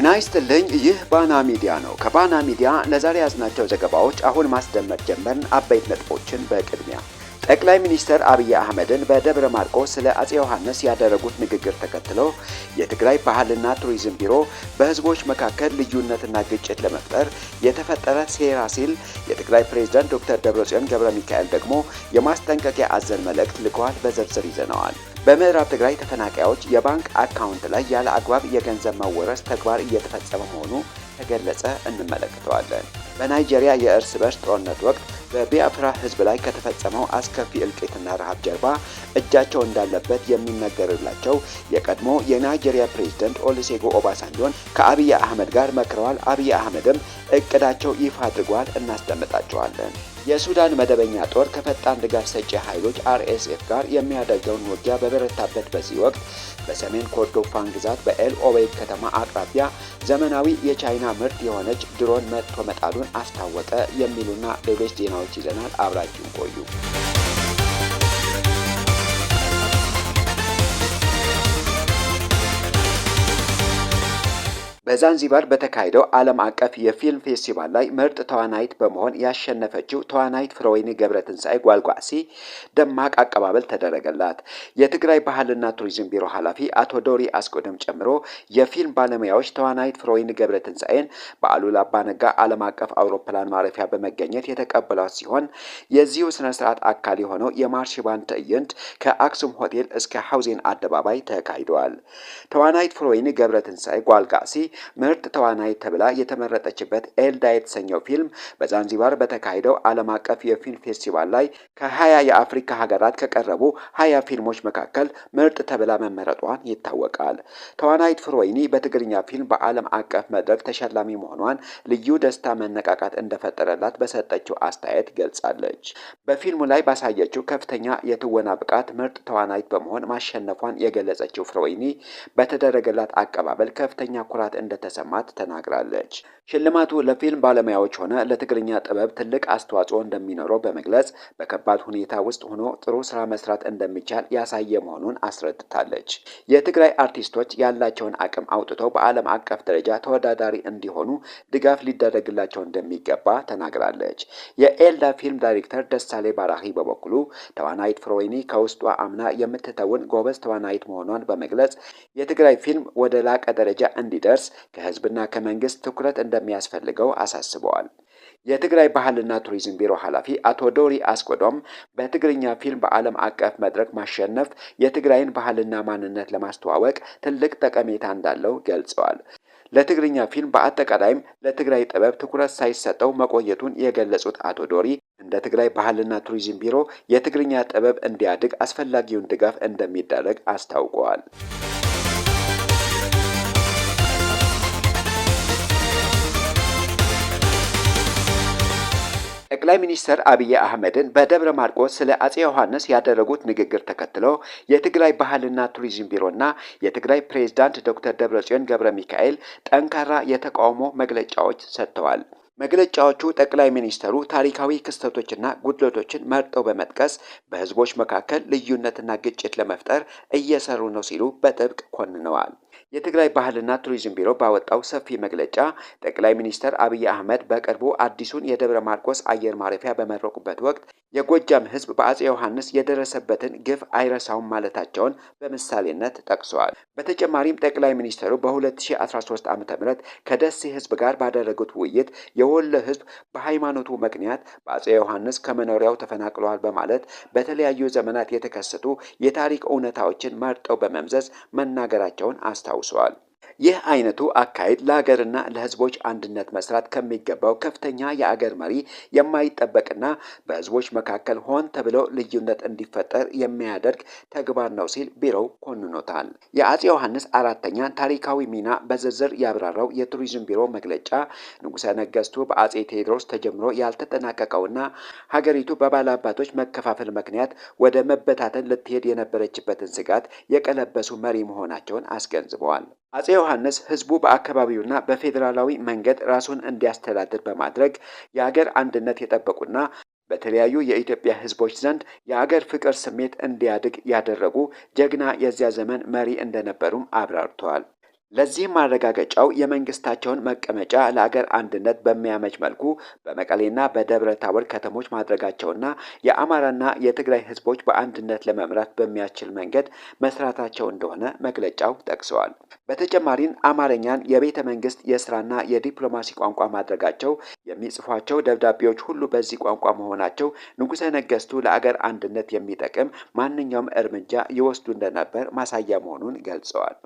ጤና ይስጥልኝ። ይህ ባና ሚዲያ ነው። ከባና ሚዲያ ለዛሬ ያዝናቸው ዘገባዎች አሁን ማስደመጥ ጀመርን። አበይት ነጥቦችን በቅድሚያ ጠቅላይ ሚኒስትር አብይ አህመድን በደብረ ማርቆስ ስለ አፄ ዮሐንስ ያደረጉት ንግግር ተከትሎ የትግራይ ባህልና ቱሪዝም ቢሮ በህዝቦች መካከል ልዩነትና ግጭት ለመፍጠር የተፈጠረ ሴራ ሲል፣ የትግራይ ፕሬዝዳንት ዶክተር ደብረጽዮን ገብረ ሚካኤል ደግሞ የማስጠንቀቂያ አዘል መልእክት ልከዋል። በዝርዝር ይዘነዋል። በምዕራብ ትግራይ ተፈናቃዮች የባንክ አካውንት ላይ ያለ አግባብ የገንዘብ መወረስ ተግባር እየተፈጸመ መሆኑ ተገለጸ። እንመለከተዋለን። በናይጄሪያ የእርስ በርስ ጦርነት ወቅት በቢያፍራ ሕዝብ ላይ ከተፈጸመው አስከፊ እልቂትና ረሃብ ጀርባ እጃቸው እንዳለበት የሚነገርላቸው የቀድሞ የናይጄሪያ ፕሬዝደንት ኦሉሴጉን ኦባሳንጆን ከአብይ አህመድ ጋር መክረዋል። አብይ አህመድም እቅዳቸው ይፋ አድርገዋል። እናስደምጣቸዋለን። የሱዳን መደበኛ ጦር ከፈጣን ድጋፍ ሰጪ ኃይሎች አርኤስኤፍ ጋር የሚያደርገውን ውጊያ በበረታበት በዚህ ወቅት በሰሜን ኮርዶፋን ግዛት በኤል ኦቤይድ ከተማ አቅራቢያ ዘመናዊ የቻይና ምርት የሆነች ድሮን መትቶ መጣሉን አስታወቀ። የሚሉና ሌሎች ዜናዎች ይዘናል። አብራችሁን ቆዩ። በዛንዚባር በተካሄደው ዓለም አቀፍ የፊልም ፌስቲቫል ላይ ምርጥ ተዋናይት በመሆን ያሸነፈችው ተዋናይት ፍሬወይኒ ገብረትንሳኤ ጓልጓሲ ደማቅ አቀባበል ተደረገላት። የትግራይ ባህልና ቱሪዝም ቢሮ ኃላፊ አቶ ዶሪ አስቆደም ጨምሮ የፊልም ባለሙያዎች ተዋናይት ፍሬወይኒ ገብረትንሳኤን በአሉላ አባነጋ ዓለም አቀፍ አውሮፕላን ማረፊያ በመገኘት የተቀበሏት ሲሆን፣ የዚሁ ስነ ስርዓት አካል የሆነው የማርሽ ባንድ ትዕይንት ከአክሱም ሆቴል እስከ ሐውዜን አደባባይ ተካሂደዋል። ተዋናይት ፍሬወይኒ ገብረትንሳኤ ጓልጋሲ ምርጥ ተዋናይት ተብላ የተመረጠችበት ኤልዳ የተሰኘው ፊልም በዛንዚባር በተካሄደው ዓለም አቀፍ የፊልም ፌስቲቫል ላይ ከ20 የአፍሪካ ሀገራት ከቀረቡ 20 ፊልሞች መካከል ምርጥ ተብላ መመረጧን ይታወቃል። ተዋናይት ፍሮይኒ በትግርኛ ፊልም በዓለም አቀፍ መድረክ ተሸላሚ መሆኗን ልዩ ደስታ መነቃቃት እንደፈጠረላት በሰጠችው አስተያየት ገልጻለች። በፊልሙ ላይ ባሳየችው ከፍተኛ የትወና ብቃት ምርጥ ተዋናይት በመሆን ማሸነፏን የገለጸችው ፍሮይኒ በተደረገላት አቀባበል ከፍተኛ ኩራት እንደተሰማት ተናግራለች። ሽልማቱ ለፊልም ባለሙያዎች ሆነ ለትግርኛ ጥበብ ትልቅ አስተዋጽኦ እንደሚኖረው በመግለጽ በከባድ ሁኔታ ውስጥ ሆኖ ጥሩ ስራ መስራት እንደሚቻል ያሳየ መሆኑን አስረድታለች። የትግራይ አርቲስቶች ያላቸውን አቅም አውጥተው በዓለም አቀፍ ደረጃ ተወዳዳሪ እንዲሆኑ ድጋፍ ሊደረግላቸው እንደሚገባ ተናግራለች። የኤልዳ ፊልም ዳይሬክተር ደሳሌ ባራሂ በበኩሉ ተዋናይት ፍሮይኒ ከውስጧ አምና የምትተውን ጎበዝ ተዋናይት መሆኗን በመግለጽ የትግራይ ፊልም ወደ ላቀ ደረጃ እንዲደርስ ከህዝብና ከመንግስት ትኩረት እንደሚያስፈልገው አሳስበዋል። የትግራይ ባህልና ቱሪዝም ቢሮ ኃላፊ አቶ ዶሪ አስቆዶም በትግርኛ ፊልም በዓለም አቀፍ መድረክ ማሸነፍ የትግራይን ባህልና ማንነት ለማስተዋወቅ ትልቅ ጠቀሜታ እንዳለው ገልጸዋል። ለትግርኛ ፊልም በአጠቃላይም ለትግራይ ጥበብ ትኩረት ሳይሰጠው መቆየቱን የገለጹት አቶ ዶሪ እንደ ትግራይ ባህልና ቱሪዝም ቢሮ የትግርኛ ጥበብ እንዲያድግ አስፈላጊውን ድጋፍ እንደሚደረግ አስታውቀዋል። ጠቅላይ ሚኒስትር አብይ አህመድን በደብረ ማርቆስ ስለ አፄ ዮሐንስ ያደረጉት ንግግር ተከትሎ የትግራይ ባህልና ቱሪዝም ቢሮና የትግራይ ፕሬዝዳንት ዶክተር ደብረጽዮን ገብረ ሚካኤል ጠንካራ የተቃውሞ መግለጫዎች ሰጥተዋል። መግለጫዎቹ ጠቅላይ ሚኒስትሩ ታሪካዊ ክስተቶችና ጉድለቶችን መርጠው በመጥቀስ በህዝቦች መካከል ልዩነትና ግጭት ለመፍጠር እየሰሩ ነው ሲሉ በጥብቅ ኮንነዋል። የትግራይ ባህልና ቱሪዝም ቢሮ ባወጣው ሰፊ መግለጫ ጠቅላይ ሚኒስትር አብይ አህመድ በቅርቡ አዲሱን የደብረ ማርቆስ አየር ማረፊያ በመረቁበት ወቅት የጎጃም ሕዝብ በአፄ ዮሐንስ የደረሰበትን ግፍ አይረሳውም ማለታቸውን በምሳሌነት ጠቅሰዋል። በተጨማሪም ጠቅላይ ሚኒስትሩ በ2013 ዓ.ም ከደሴ ሕዝብ ጋር ባደረጉት ውይይት የወሎ ሕዝብ በሃይማኖቱ ምክንያት በአፄ ዮሐንስ ከመኖሪያው ተፈናቅለዋል በማለት በተለያዩ ዘመናት የተከሰቱ የታሪክ እውነታዎችን መርጠው በመምዘዝ መናገራቸውን አስታውሰዋል። ይህ አይነቱ አካሄድ ለሀገርና ለሕዝቦች አንድነት መስራት ከሚገባው ከፍተኛ የአገር መሪ የማይጠበቅና በሕዝቦች መካከል ሆን ተብሎ ልዩነት እንዲፈጠር የሚያደርግ ተግባር ነው ሲል ቢሮው ኮንኖታል። የአፄ ዮሐንስ አራተኛን ታሪካዊ ሚና በዝርዝር ያብራራው የቱሪዝም ቢሮ መግለጫ ንጉሠ ነገሥቱ በአፄ ቴዎድሮስ ተጀምሮ ያልተጠናቀቀውና ሀገሪቱ በባላባቶች መከፋፈል ምክንያት ወደ መበታተን ልትሄድ የነበረችበትን ስጋት የቀለበሱ መሪ መሆናቸውን አስገንዝበዋል። አፄ ዮሐንስ ህዝቡ በአካባቢውና በፌዴራላዊ መንገድ ራሱን እንዲያስተዳድር በማድረግ የአገር አንድነት የጠበቁና በተለያዩ የኢትዮጵያ ህዝቦች ዘንድ የአገር ፍቅር ስሜት እንዲያድግ ያደረጉ ጀግና የዚያ ዘመን መሪ እንደነበሩም አብራርተዋል። ለዚህም ማረጋገጫው የመንግስታቸውን መቀመጫ ለአገር አንድነት በሚያመች መልኩ በመቀሌና በደብረ ታቦር ከተሞች ማድረጋቸውና የአማራና የትግራይ ህዝቦች በአንድነት ለመምራት በሚያስችል መንገድ መስራታቸው እንደሆነ መግለጫው ጠቅሰዋል። በተጨማሪም አማርኛን የቤተ መንግስት የስራና የዲፕሎማሲ ቋንቋ ማድረጋቸው፣ የሚጽፏቸው ደብዳቤዎች ሁሉ በዚህ ቋንቋ መሆናቸው ንጉሠ ነገስቱ ለአገር አንድነት የሚጠቅም ማንኛውም እርምጃ ይወስዱ እንደነበር ማሳያ መሆኑን ገልጸዋል።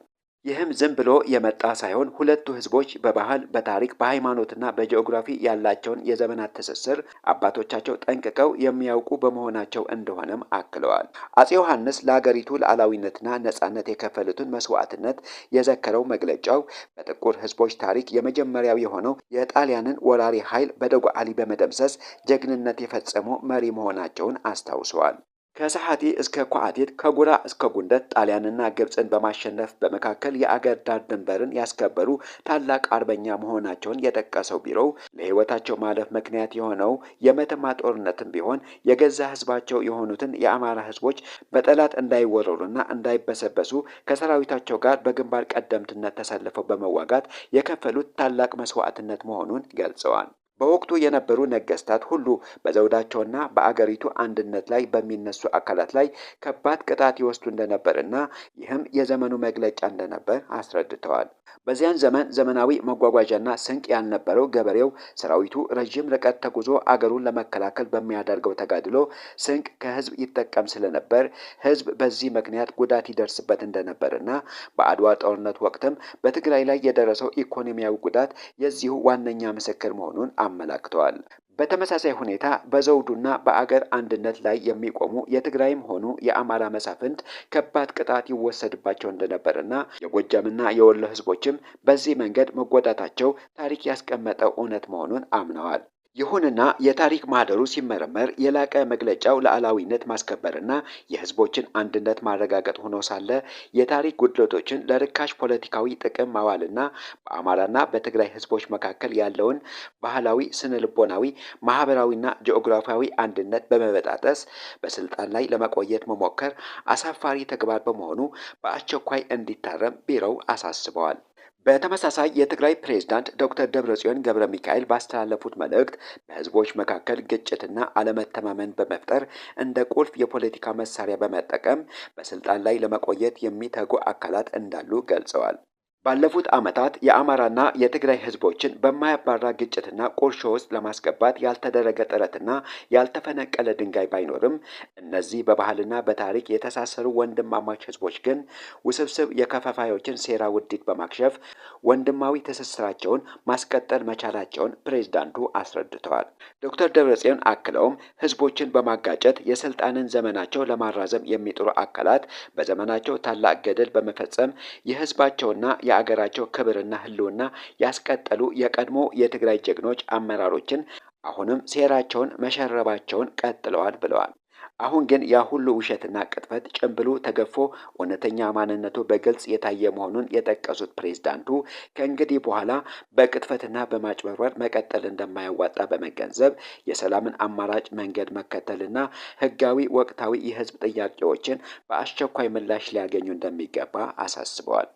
ይህም ዝም ብሎ የመጣ ሳይሆን ሁለቱ ህዝቦች በባህል፣ በታሪክ፣ በሃይማኖትና በጂኦግራፊ ያላቸውን የዘመናት ትስስር አባቶቻቸው ጠንቅቀው የሚያውቁ በመሆናቸው እንደሆነም አክለዋል። አፄ ዮሐንስ ለአገሪቱ ሉዓላዊነትና ነጻነት የከፈሉትን መስዋዕትነት የዘከረው መግለጫው በጥቁር ህዝቦች ታሪክ የመጀመሪያው የሆነው የጣሊያንን ወራሪ ኃይል በደጓአሊ በመደምሰስ ጀግንነት የፈጸሙ መሪ መሆናቸውን አስታውሰዋል። ከሰሓቲ እስከ ኳዓቲት፣ ከጉራ እስከ ጉንደት ጣሊያንና ግብፅን በማሸነፍ በመካከል የአገር ዳር ድንበርን ያስከበሩ ታላቅ አርበኛ መሆናቸውን የጠቀሰው ቢሮው ለሕይወታቸው ማለፍ ምክንያት የሆነው የመተማ ጦርነትም ቢሆን የገዛ ሕዝባቸው የሆኑትን የአማራ ሕዝቦች በጠላት እንዳይወረሩና እንዳይበሰበሱ ከሰራዊታቸው ጋር በግንባር ቀደምትነት ተሰልፈው በመዋጋት የከፈሉት ታላቅ መስዋዕትነት መሆኑን ገልጸዋል። በወቅቱ የነበሩ ነገስታት ሁሉ በዘውዳቸውና በአገሪቱ አንድነት ላይ በሚነሱ አካላት ላይ ከባድ ቅጣት ይወስዱ እንደነበርና ይህም የዘመኑ መግለጫ እንደነበር አስረድተዋል። በዚያን ዘመን ዘመናዊ መጓጓዣና ስንቅ ያልነበረው ገበሬው ሰራዊቱ ረዥም ርቀት ተጉዞ አገሩን ለመከላከል በሚያደርገው ተጋድሎ ስንቅ ከህዝብ ይጠቀም ስለነበር ህዝብ በዚህ ምክንያት ጉዳት ይደርስበት እንደነበርና በአድዋ ጦርነት ወቅትም በትግራይ ላይ የደረሰው ኢኮኖሚያዊ ጉዳት የዚሁ ዋነኛ ምስክር መሆኑን አመላክተዋል። በተመሳሳይ ሁኔታ በዘውዱና በአገር አንድነት ላይ የሚቆሙ የትግራይም ሆኑ የአማራ መሳፍንት ከባድ ቅጣት ይወሰድባቸው እንደነበርና የጎጃምና የወሎ ህዝቦችም በዚህ መንገድ መጎዳታቸው ታሪክ ያስቀመጠው እውነት መሆኑን አምነዋል። ይሁንና የታሪክ ማህደሩ ሲመረመር የላቀ መግለጫው ሉዓላዊነት ማስከበርና የህዝቦችን አንድነት ማረጋገጥ ሆኖ ሳለ የታሪክ ጉድለቶችን ለርካሽ ፖለቲካዊ ጥቅም ማዋልና በአማራና በትግራይ ህዝቦች መካከል ያለውን ባህላዊ፣ ስነ ልቦናዊ፣ ማህበራዊና ጂኦግራፊያዊ አንድነት በመበጣጠስ በስልጣን ላይ ለመቆየት መሞከር አሳፋሪ ተግባር በመሆኑ በአስቸኳይ እንዲታረም ቢሮው አሳስበዋል። በተመሳሳይ የትግራይ ፕሬዝዳንት ዶክተር ደብረጽዮን ገብረ ሚካኤል ባስተላለፉት መልእክት በህዝቦች መካከል ግጭትና አለመተማመን በመፍጠር እንደ ቁልፍ የፖለቲካ መሳሪያ በመጠቀም በስልጣን ላይ ለመቆየት የሚተጉ አካላት እንዳሉ ገልጸዋል። ባለፉት ዓመታት የአማራና የትግራይ ህዝቦችን በማያባራ ግጭትና ቁርሾ ውስጥ ለማስገባት ያልተደረገ ጥረትና ያልተፈነቀለ ድንጋይ ባይኖርም እነዚህ በባህልና በታሪክ የተሳሰሩ ወንድማማች ህዝቦች ግን ውስብስብ የከፋፋዮችን ሴራ ውዲት በማክሸፍ ወንድማዊ ትስስራቸውን ማስቀጠል መቻላቸውን ፕሬዝዳንቱ አስረድተዋል። ዶክተር ደብረጽዮን አክለውም ህዝቦችን በማጋጨት የስልጣንን ዘመናቸው ለማራዘም የሚጥሩ አካላት በዘመናቸው ታላቅ ገድል በመፈጸም የህዝባቸውና የአገራቸው ክብርና ህልውና ያስቀጠሉ የቀድሞ የትግራይ ጀግኖች አመራሮችን አሁንም ሴራቸውን መሸረባቸውን ቀጥለዋል ብለዋል። አሁን ግን ያ ሁሉ ውሸትና ቅጥፈት ጭንብሉ ተገፎ እውነተኛ ማንነቱ በግልጽ የታየ መሆኑን የጠቀሱት ፕሬዝዳንቱ ከእንግዲህ በኋላ በቅጥፈትና በማጭበርበር መቀጠል እንደማያዋጣ በመገንዘብ የሰላምን አማራጭ መንገድ መከተልና ህጋዊ ወቅታዊ የህዝብ ጥያቄዎችን በአስቸኳይ ምላሽ ሊያገኙ እንደሚገባ አሳስበዋል።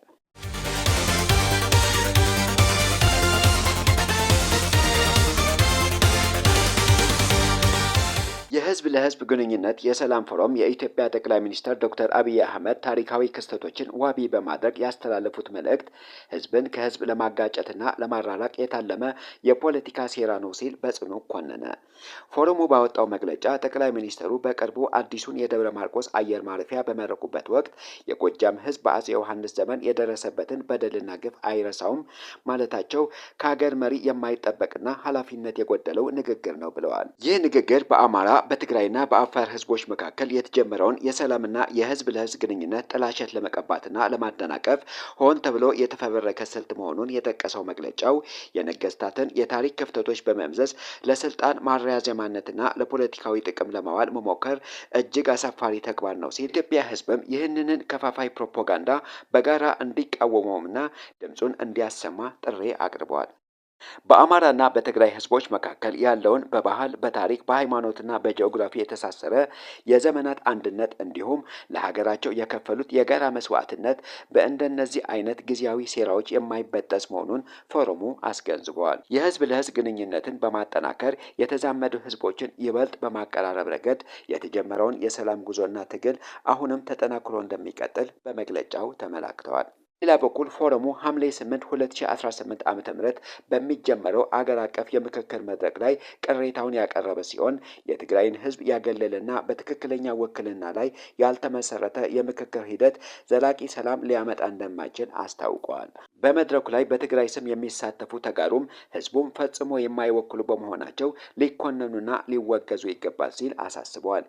የህዝብ ለህዝብ ግንኙነት የሰላም ፎረም የኢትዮጵያ ጠቅላይ ሚኒስትር ዶክተር አብይ አህመድ ታሪካዊ ክስተቶችን ዋቢ በማድረግ ያስተላለፉት መልእክት ህዝብን ከህዝብ ለማጋጨትና ለማራራቅ የታለመ የፖለቲካ ሴራ ነው ሲል በጽኑ ኮነነ። ፎረሙ ባወጣው መግለጫ ጠቅላይ ሚኒስትሩ በቅርቡ አዲሱን የደብረ ማርቆስ አየር ማረፊያ በመረቁበት ወቅት የጎጃም ህዝብ በአፄ ዮሐንስ ዘመን የደረሰበትን በደልና ግፍ አይረሳውም ማለታቸው ከሀገር መሪ የማይጠበቅና ኃላፊነት የጎደለው ንግግር ነው ብለዋል። ይህ ንግግር በአማራ፣ በትግራይና በአፋር ህዝቦች መካከል የተጀመረውን የሰላምና የህዝብ ለህዝብ ግንኙነት ጥላሸት ለመቀባትና ለማደናቀፍ ሆን ተብሎ የተፈበረከ ስልት መሆኑን የጠቀሰው መግለጫው የነገስታትን የታሪክ ክፍተቶች በመምዘዝ ለስልጣን ማራዘሚያነትና ለፖለቲካዊ ጥቅም ለማዋል መሞከር እጅግ አሳፋሪ ተግባር ነው ሲል ኢትዮጵያ ህዝብም ይህንን ከፋፋይ ፕሮፓጋንዳ በጋራ እንዲቃወመውና ድምፁን እንዲያሰማ ጥሪ አቅርበዋል። በአማራና በትግራይ ህዝቦች መካከል ያለውን በባህል፣ በታሪክ፣ በሃይማኖትና በጂኦግራፊ የተሳሰረ የዘመናት አንድነት እንዲሁም ለሀገራቸው የከፈሉት የጋራ መስዋዕትነት በእንደነዚህ አይነት ጊዜያዊ ሴራዎች የማይበጠስ መሆኑን ፎረሙ አስገንዝበዋል። የህዝብ ለህዝብ ግንኙነትን በማጠናከር የተዛመዱ ህዝቦችን ይበልጥ በማቀራረብ ረገድ የተጀመረውን የሰላም ጉዞና ትግል አሁንም ተጠናክሮ እንደሚቀጥል በመግለጫው ተመላክተዋል። ሌላ በኩል ፎረሙ ሐምሌ 8 2018 ዓ.ም በሚጀመረው አገር አቀፍ የምክክር መድረክ ላይ ቅሬታውን ያቀረበ ሲሆን፣ የትግራይን ህዝብ ያገለለና በትክክለኛ ውክልና ላይ ያልተመሰረተ የምክክር ሂደት ዘላቂ ሰላም ሊያመጣ እንደማይችል አስታውቀዋል። በመድረኩ ላይ በትግራይ ስም የሚሳተፉ ተጋሩም ህዝቡም ፈጽሞ የማይወክሉ በመሆናቸው ሊኮነኑና ሊወገዙ ይገባል ሲል አሳስበዋል።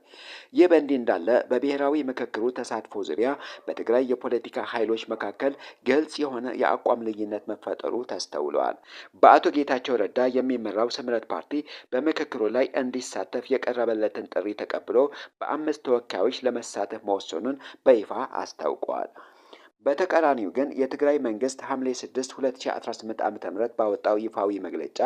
ይህ በእንዲህ እንዳለ በብሔራዊ ምክክሩ ተሳትፎ ዙሪያ በትግራይ የፖለቲካ ኃይሎች መካከል ግልጽ የሆነ የአቋም ልዩነት መፈጠሩ ተስተውለዋል። በአቶ ጌታቸው ረዳ የሚመራው ስምረት ፓርቲ በምክክሩ ላይ እንዲሳተፍ የቀረበለትን ጥሪ ተቀብሎ በ5 ተወካዮች ለመሳተፍ መወሰኑን በይፋ አስታውቋል። በተቃራኒው ግን የትግራይ መንግስት ሐምሌ 6 2018 ዓ.ም ባወጣው ይፋዊ መግለጫ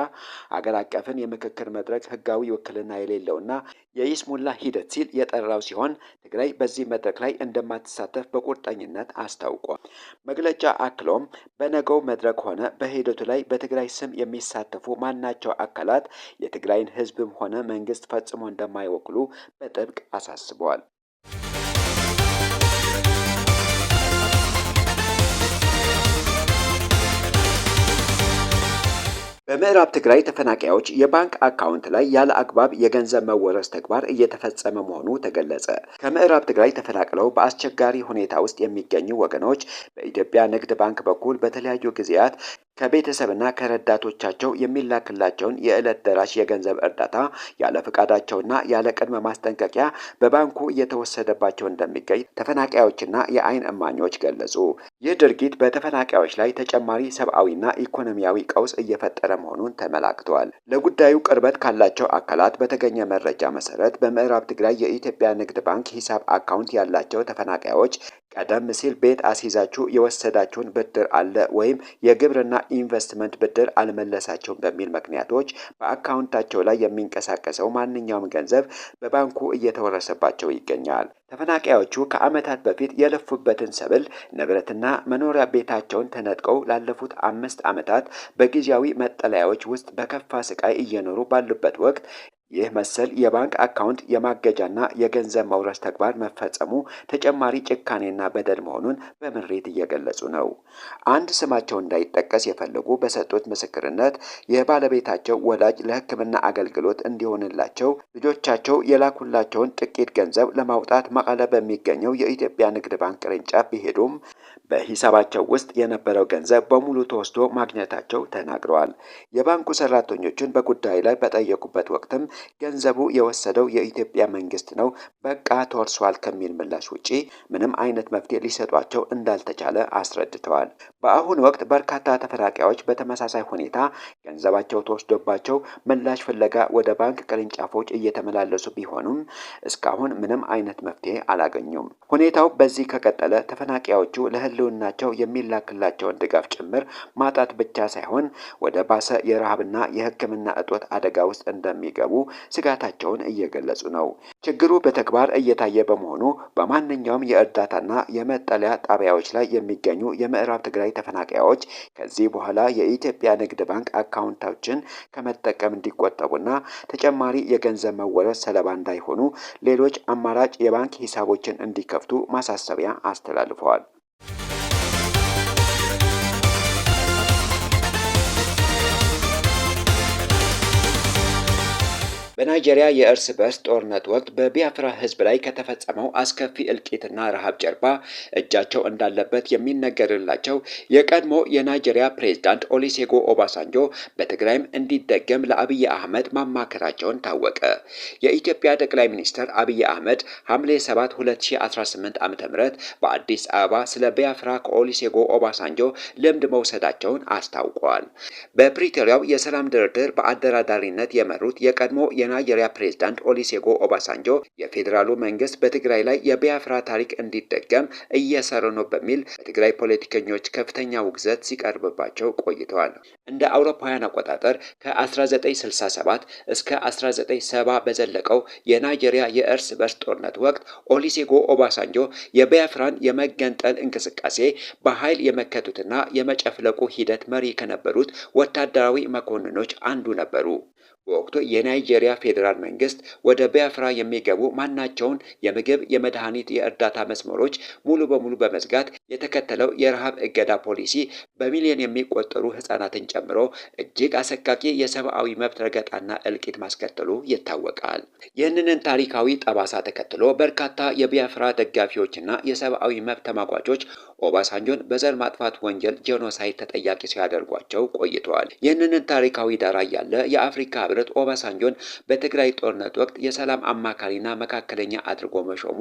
አገር አቀፍን የምክክር መድረክ ህጋዊ ውክልና የሌለውና የይስሙላ ሂደት ሲል የጠራው ሲሆን፣ ትግራይ በዚህ መድረክ ላይ እንደማትሳተፍ በቁርጠኝነት አስታውቋል። መግለጫ አክሎም በነገው መድረክ ሆነ በሂደቱ ላይ በትግራይ ስም የሚሳተፉ ማናቸው አካላት የትግራይን ህዝብም ሆነ መንግስት ፈጽሞ እንደማይወክሉ በጥብቅ አሳስበዋል። በምዕራብ ትግራይ ተፈናቃዮች የባንክ አካውንት ላይ ያለ አግባብ የገንዘብ መወረስ ተግባር እየተፈጸመ መሆኑ ተገለጸ። ከምዕራብ ትግራይ ተፈናቅለው በአስቸጋሪ ሁኔታ ውስጥ የሚገኙ ወገኖች በኢትዮጵያ ንግድ ባንክ በኩል በተለያዩ ጊዜያት ከቤተሰብና ከረዳቶቻቸው የሚላክላቸውን የዕለት ደራሽ የገንዘብ እርዳታ ያለ ፈቃዳቸውና ያለ ቅድመ ማስጠንቀቂያ በባንኩ እየተወሰደባቸው እንደሚገኝ ተፈናቃዮችና የአይን እማኞች ገለጹ። ይህ ድርጊት በተፈናቃዮች ላይ ተጨማሪ ሰብአዊና ኢኮኖሚያዊ ቀውስ እየፈጠረ መሆኑን ተመላክተዋል። ለጉዳዩ ቅርበት ካላቸው አካላት በተገኘ መረጃ መሰረት በምዕራብ ትግራይ የኢትዮጵያ ንግድ ባንክ ሂሳብ አካውንት ያላቸው ተፈናቃዮች ቀደም ሲል ቤት አስይዛችሁ የወሰዳችሁን ብድር አለ ወይም የግብርና ኢንቨስትመንት ብድር አልመለሳቸውም በሚል ምክንያቶች በአካውንታቸው ላይ የሚንቀሳቀሰው ማንኛውም ገንዘብ በባንኩ እየተወረሰባቸው ይገኛል። ተፈናቃዮቹ ከዓመታት በፊት የለፉበትን ሰብል፣ ንብረትና መኖሪያ ቤታቸውን ተነጥቀው ላለፉት 5 ዓመታት በጊዜያዊ መጠለያዎች ውስጥ በከፋ ስቃይ እየኖሩ ባሉበት ወቅት ይህ መሰል የባንክ አካውንት የማገጃና የገንዘብ መውረስ ተግባር መፈጸሙ ተጨማሪ ጭካኔና በደል መሆኑን በምሬት እየገለጹ ነው። አንድ ስማቸው እንዳይጠቀስ የፈለጉ በሰጡት ምስክርነት የባለቤታቸው ወላጅ ለሕክምና አገልግሎት እንዲሆንላቸው ልጆቻቸው የላኩላቸውን ጥቂት ገንዘብ ለማውጣት መቀለ በሚገኘው የኢትዮጵያ ንግድ ባንክ ቅርንጫፍ ቢሄዱም በሂሳባቸው ውስጥ የነበረው ገንዘብ በሙሉ ተወስዶ ማግኘታቸው ተናግረዋል። የባንኩ ሰራተኞችን በጉዳዩ ላይ በጠየቁበት ወቅትም ገንዘቡ የወሰደው የኢትዮጵያ መንግስት ነው፣ በቃ ተወርሷል ከሚል ምላሽ ውጪ ምንም አይነት መፍትሄ ሊሰጧቸው እንዳልተቻለ አስረድተዋል። በአሁኑ ወቅት በርካታ ተፈናቃዮች በተመሳሳይ ሁኔታ ገንዘባቸው ተወስዶባቸው ምላሽ ፍለጋ ወደ ባንክ ቅርንጫፎች እየተመላለሱ ቢሆኑም እስካሁን ምንም አይነት መፍትሄ አላገኙም። ሁኔታው በዚህ ከቀጠለ ተፈናቃዮቹ ለህልውናቸው የሚላክላቸውን ድጋፍ ጭምር ማጣት ብቻ ሳይሆን ወደ ባሰ የረሃብና የሕክምና እጦት አደጋ ውስጥ እንደሚገቡ ስጋታቸውን እየገለጹ ነው። ችግሩ በተግባር እየታየ በመሆኑ በማንኛውም የእርዳታና የመጠለያ ጣቢያዎች ላይ የሚገኙ የምዕራብ ትግራይ ተፈናቃዮች ከዚህ በኋላ የኢትዮጵያ ንግድ ባንክ አካውንቶችን ከመጠቀም እንዲቆጠቡና ተጨማሪ የገንዘብ መወረስ ሰለባ እንዳይሆኑ ሌሎች አማራጭ የባንክ ሂሳቦችን እንዲከፍቱ ማሳሰቢያ አስተላልፈዋል። በናይጄሪያ የእርስ በርስ ጦርነት ወቅት በቢያፍራ ሕዝብ ላይ ከተፈጸመው አስከፊ እልቂትና ረሃብ ጀርባ እጃቸው እንዳለበት የሚነገርላቸው የቀድሞ የናይጄሪያ ፕሬዝዳንት ኦሊሴጎ ኦባሳንጆ በትግራይም እንዲደገም ለአብይ አህመድ ማማከራቸውን ታወቀ። የኢትዮጵያ ጠቅላይ ሚኒስትር አብይ አህመድ ሐምሌ 7 2018 ዓ.ም በአዲስ አበባ ስለ ቢያፍራ ከኦሊሴጎ ኦባሳንጆ ልምድ መውሰዳቸውን አስታውቋል። በፕሪቶሪያው የሰላም ድርድር በአደራዳሪነት የመሩት የቀድሞ የናይጄሪያ ፕሬዝዳንት ኦሊሴጎ ኦባሳንጆ የፌዴራሉ መንግስት በትግራይ ላይ የቢያፍራ ታሪክ እንዲደገም እየሰሩ ነው በሚል በትግራይ ፖለቲከኞች ከፍተኛ ውግዘት ሲቀርብባቸው ቆይተዋል። እንደ አውሮፓውያን አቆጣጠር ከ1967 እስከ 1970 በዘለቀው የናይጄሪያ የእርስ በርስ ጦርነት ወቅት ኦሊሴጎ ኦባሳንጆ የቢያፍራን የመገንጠል እንቅስቃሴ በኃይል የመከቱትና የመጨፍለቁ ሂደት መሪ ከነበሩት ወታደራዊ መኮንኖች አንዱ ነበሩ። በወቅቱ የናይጄሪያ ፌዴራል መንግስት ወደ ቢያፍራ የሚገቡ ማናቸውን የምግብ፣ የመድኃኒት፣ የእርዳታ መስመሮች ሙሉ በሙሉ በመዝጋት የተከተለው የረሃብ እገዳ ፖሊሲ በሚሊዮን የሚቆጠሩ ህጻናትን ጨምሮ እጅግ አሰቃቂ የሰብአዊ መብት ረገጣና እልቂት ማስከተሉ ይታወቃል። ይህንን ታሪካዊ ጠባሳ ተከትሎ በርካታ የቢያፍራ ደጋፊዎችና የሰብአዊ መብት ተሟጋቾች ኦባሳንጆን በዘር ማጥፋት ወንጀል ጄኖሳይድ ተጠያቂ ሲያደርጓቸው ቆይተዋል። ይህንን ታሪካዊ ዳራ ያለ የአፍሪካ ህብረት ኦባሳንጆን በትግራይ ጦርነት ወቅት የሰላም አማካሪና መካከለኛ አድርጎ መሾሙ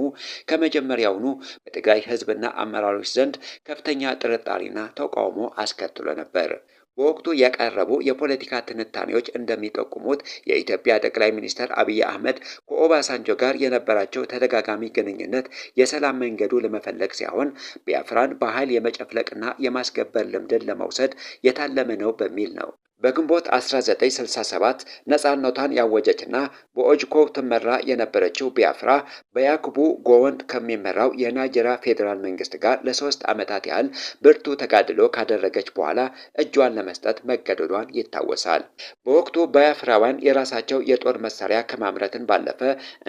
ከመጀመሪያውኑ በትግራይ ህዝብና አመራሮች ዘንድ ከፍተኛ ጥርጣሬና ተቃውሞ አስከትሎ ነበር። በወቅቱ የቀረቡ የፖለቲካ ትንታኔዎች እንደሚጠቁሙት የኢትዮጵያ ጠቅላይ ሚኒስትር አብይ አህመድ ከኦባሳንጆ ጋር የነበራቸው ተደጋጋሚ ግንኙነት የሰላም መንገዱ ለመፈለግ ሳይሆን ቢያፍራን በኃይል የመጨፍለቅና የማስገበር ልምድን ለመውሰድ የታለመ ነው በሚል ነው። በግንቦት 1967 ነፃነቷን ያወጀችና በኦጅኮ ትመራ የነበረችው ቢያፍራ በያኩቡ ጎወን ከሚመራው የናይጄሪያ ፌዴራል መንግስት ጋር ለ3 ዓመታት ያህል ብርቱ ተጋድሎ ካደረገች በኋላ እጇን ለመስጠት መገደዷን ይታወሳል። በወቅቱ ቢያፍራውያን የራሳቸው የጦር መሳሪያ ከማምረትን ባለፈ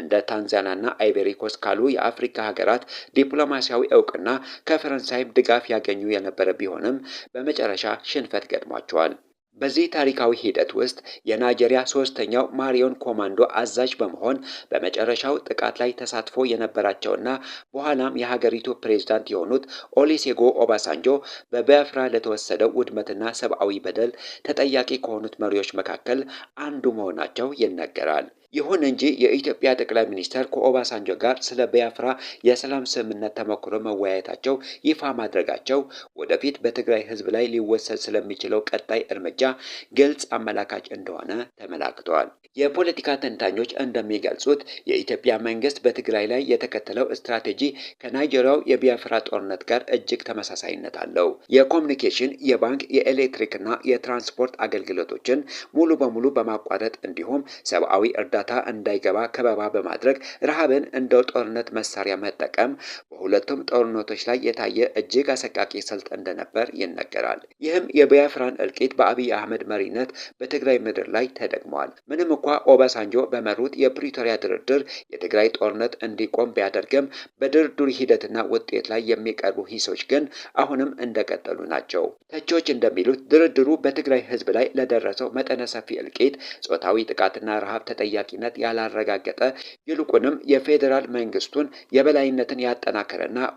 እንደ ታንዛኒያና አይቬሪኮስት ካሉ የአፍሪካ ሀገራት ዲፕሎማሲያዊ እውቅና ከፈረንሳይም ድጋፍ ያገኙ የነበረ ቢሆንም በመጨረሻ ሽንፈት ገጥሟቸዋል። በዚህ ታሪካዊ ሂደት ውስጥ የናይጄሪያ ሶስተኛው ማሪዮን ኮማንዶ አዛዥ በመሆን በመጨረሻው ጥቃት ላይ ተሳትፎ የነበራቸውና በኋላም የሀገሪቱ ፕሬዝዳንት የሆኑት ኦሊሴጎ ኦባሳንጆ በቢያፍራ ለተወሰደው ውድመትና ሰብአዊ በደል ተጠያቂ ከሆኑት መሪዎች መካከል አንዱ መሆናቸው ይነገራል። ይሁን እንጂ የኢትዮጵያ ጠቅላይ ሚኒስትር ከኦባሳንጆ ጋር ስለ ቢያፍራ የሰላም ስምምነት ተሞክሮ መወያየታቸው ይፋ ማድረጋቸው ወደፊት በትግራይ ሕዝብ ላይ ሊወሰድ ስለሚችለው ቀጣይ እርምጃ ግልጽ አመላካች እንደሆነ ተመላክቷል። የፖለቲካ ተንታኞች እንደሚገልጹት የኢትዮጵያ መንግስት በትግራይ ላይ የተከተለው ስትራቴጂ ከናይጄሪያው የቢያፍራ ጦርነት ጋር እጅግ ተመሳሳይነት አለው። የኮሚኒኬሽን፣ የባንክ፣ የኤሌክትሪክና የትራንስፖርት አገልግሎቶችን ሙሉ በሙሉ በማቋረጥ እንዲሁም ሰብአዊ እርዳታ እንዳይገባ ከበባ በማድረግ ረሃብን እንደ ጦርነት መሳሪያ መጠቀም በሁለቱም ጦርነቶች ላይ የታየ እጅግ አሰቃቂ ስልት እንደነበር ይነገራል። ይህም የቢያፍራን እልቂት በአብይ አህመድ መሪነት በትግራይ ምድር ላይ ተደግሟል። ምንም እንኳ ኦባሳንጆ በመሩት የፕሪቶሪያ ድርድር የትግራይ ጦርነት እንዲቆም ቢያደርግም በድርድሩ ሂደትና ውጤት ላይ የሚቀርቡ ሂሶች ግን አሁንም እንደቀጠሉ ናቸው። ተቺዎች እንደሚሉት ድርድሩ በትግራይ ህዝብ ላይ ለደረሰው መጠነ ሰፊ እልቂት፣ ጾታዊ ጥቃትና ረሃብ ተጠያቂነት ያላረጋገጠ፣ ይልቁንም የፌዴራል መንግስቱን የበላይነትን ያጠናከረና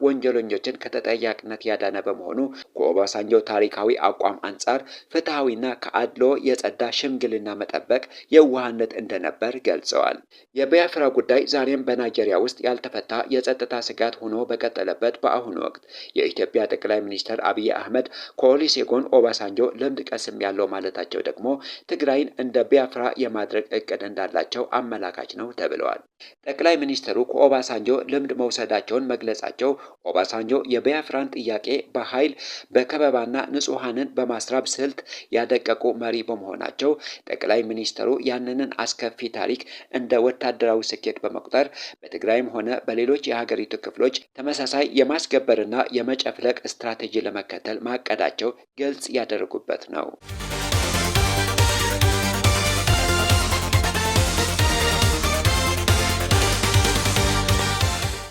ወንጀለኞችን ከተጠያቂነት ያዳነ በመሆኑ ከኦባሳንጆ ታሪካዊ አቋም አንጻር ፍትሐዊና ከአድሎ የጸዳ ሽምግልና መጠበቅ የዋህነት እንደነበር ገልጸዋል። የቢያፍራ ጉዳይ ዛሬም በናይጄሪያ ውስጥ ያልተፈታ የጸጥታ ስጋት ሆኖ በቀጠለበት በአሁኑ ወቅት የኢትዮጵያ ጠቅላይ ሚኒስትር አብይ አህመድ ከኦሊሴጎን ኦባሳንጆ ልምድ ቀስሜያለሁ ማለታቸው ደግሞ ትግራይን እንደ ቢያፍራ የማድረግ እቅድ እንዳላቸው አመላካች ነው ተብለዋል። ጠቅላይ ሚኒስትሩ ከኦባሳንጆ ልምድ መውሰዳቸውን መግለጻቸው ኦባሳንጆ የቢያፍራን ጥያቄ በኃይል፣ በከበባና ንጹሐንን በማስራብ ስልት ያደቀቁ መሪ በመሆናቸው ጠቅላይ ሚኒስትሩ ያንንን አስከፊ ታሪክ እንደ ወታደራዊ ስኬት በመቁጠር በትግራይም ሆነ በሌሎች የሀገሪቱ ክፍሎች ተመሳሳይ የማስገበርና የመጨፍለቅ ስትራቴጂ ለመከተል ማቀዳቸው ግልጽ ያደረጉበት ነው።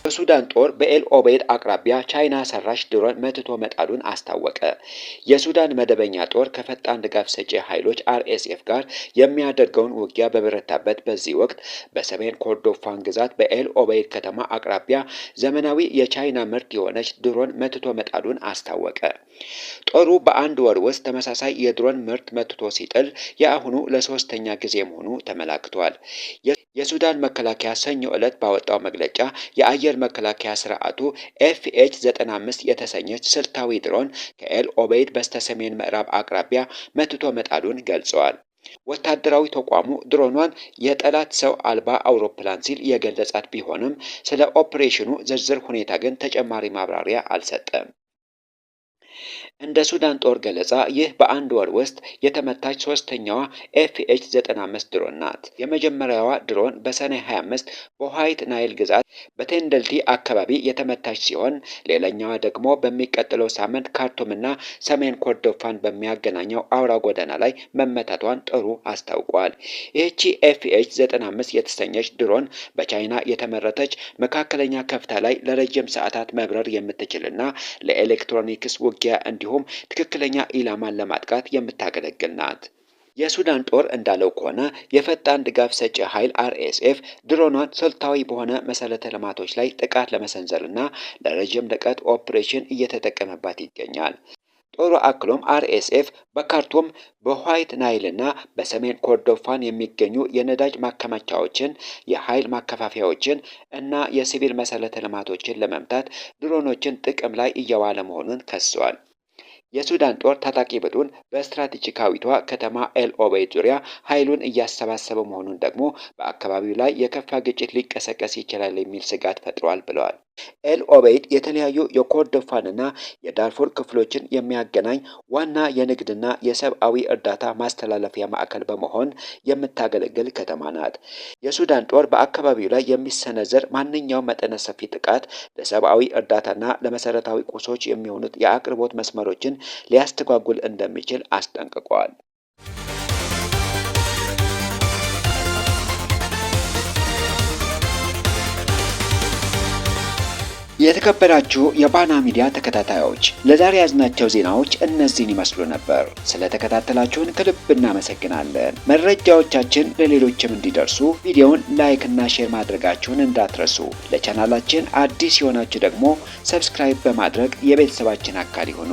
የሱዳን ጦር በኤል ኦቤድ አቅራቢያ ቻይና ሰራሽ ድሮን መትቶ መጣሉን አስታወቀ። የሱዳን መደበኛ ጦር ከፈጣን ድጋፍ ሰጪ ኃይሎች አርኤስኤፍ ጋር የሚያደርገውን ውጊያ በበረታበት በዚህ ወቅት በሰሜን ኮርዶፋን ግዛት በኤል ኦቤድ ከተማ አቅራቢያ ዘመናዊ የቻይና ምርት የሆነች ድሮን መትቶ መጣሉን አስታወቀ። ጦሩ በአንድ ወር ውስጥ ተመሳሳይ የድሮን ምርት መትቶ ሲጥል የአሁኑ ለሶስተኛ ጊዜ መሆኑ ተመላክቷል። የሱዳን መከላከያ ሰኞ ዕለት ባወጣው መግለጫ የአየር መከላከያ ስርዓቱ ኤፍኤች 95 የተሰኘች ስልታዊ ድሮን ከኤል ኦቤይድ በስተሰሜን ምዕራብ አቅራቢያ መትቶ መጣሉን ገልጸዋል። ወታደራዊ ተቋሙ ድሮኗን የጠላት ሰው አልባ አውሮፕላን ሲል የገለጻት ቢሆንም ስለ ኦፕሬሽኑ ዝርዝር ሁኔታ ግን ተጨማሪ ማብራሪያ አልሰጠም። እንደ ሱዳን ጦር ገለጻ ይህ በአንድ ወር ውስጥ የተመታች ሶስተኛዋ ኤፍኤች 95 ድሮን ናት። የመጀመሪያዋ ድሮን በሰኔ 25 በዋይት ናይል ግዛት በቴንደልቲ አካባቢ የተመታች ሲሆን፣ ሌላኛዋ ደግሞ በሚቀጥለው ሳምንት ካርቱምና ሰሜን ኮርዶፋን በሚያገናኘው አውራ ጎዳና ላይ መመታቷን ጦሩ አስታውቋል። ይህቺ ኤፍኤች 95 የተሰኘች ድሮን በቻይና የተመረተች፣ መካከለኛ ከፍታ ላይ ለረጅም ሰዓታት መብረር የምትችልና ለኤሌክትሮኒክስ ውጊያ እንዲሁም ትክክለኛ ኢላማን ለማጥቃት የምታገለግል ናት። የሱዳን ጦር እንዳለው ከሆነ የፈጣን ድጋፍ ሰጪ ኃይል አርኤስኤፍ ድሮኗን ስልታዊ በሆነ መሰረተ ልማቶች ላይ ጥቃት ለመሰንዘርና ለረጅም ርቀት ኦፕሬሽን እየተጠቀመባት ይገኛል። ጦሩ አክሎም አርኤስኤፍ በካርቱም፣ በኋይት ናይል እና በሰሜን ኮርዶፋን የሚገኙ የነዳጅ ማከማቻዎችን፣ የኃይል ማከፋፈያዎችን እና የሲቪል መሰረተ ልማቶችን ለመምታት ድሮኖችን ጥቅም ላይ እየዋለ መሆኑን ከሷል። የሱዳን ጦር ታጣቂ ቡድን በስትራቴጂካዊቷ ከተማ ኤል ኦበይድ ዙሪያ ኃይሉን እያሰባሰበ መሆኑን ደግሞ በአካባቢው ላይ የከፋ ግጭት ሊቀሰቀስ ይችላል የሚል ስጋት ፈጥሯል ብለዋል። ኤል ኦበይድ የተለያዩ የኮርዶፋንና የዳርፉር ክፍሎችን የሚያገናኝ ዋና የንግድና የሰብአዊ እርዳታ ማስተላለፊያ ማዕከል በመሆን የምታገለግል ከተማ ናት። የሱዳን ጦር በአካባቢው ላይ የሚሰነዘር ማንኛውም መጠነ ሰፊ ጥቃት ለሰብአዊ እርዳታና ለመሰረታዊ ቁሶች የሚሆኑት የአቅርቦት መስመሮችን ሊያስተጓጉል እንደሚችል አስጠንቅቋል። የተከበራችሁ የባና ሚዲያ ተከታታዮች፣ ለዛሬ ያዝናቸው ዜናዎች እነዚህን ይመስሉ ነበር። ስለተከታተላችሁን ከልብ እናመሰግናለን። መረጃዎቻችን ለሌሎችም እንዲደርሱ ቪዲዮውን like እና share ማድረጋችሁን እንዳትረሱ። ለቻናላችን አዲስ የሆናችሁ ደግሞ subscribe በማድረግ የቤተሰባችን አካል ይሁኑ።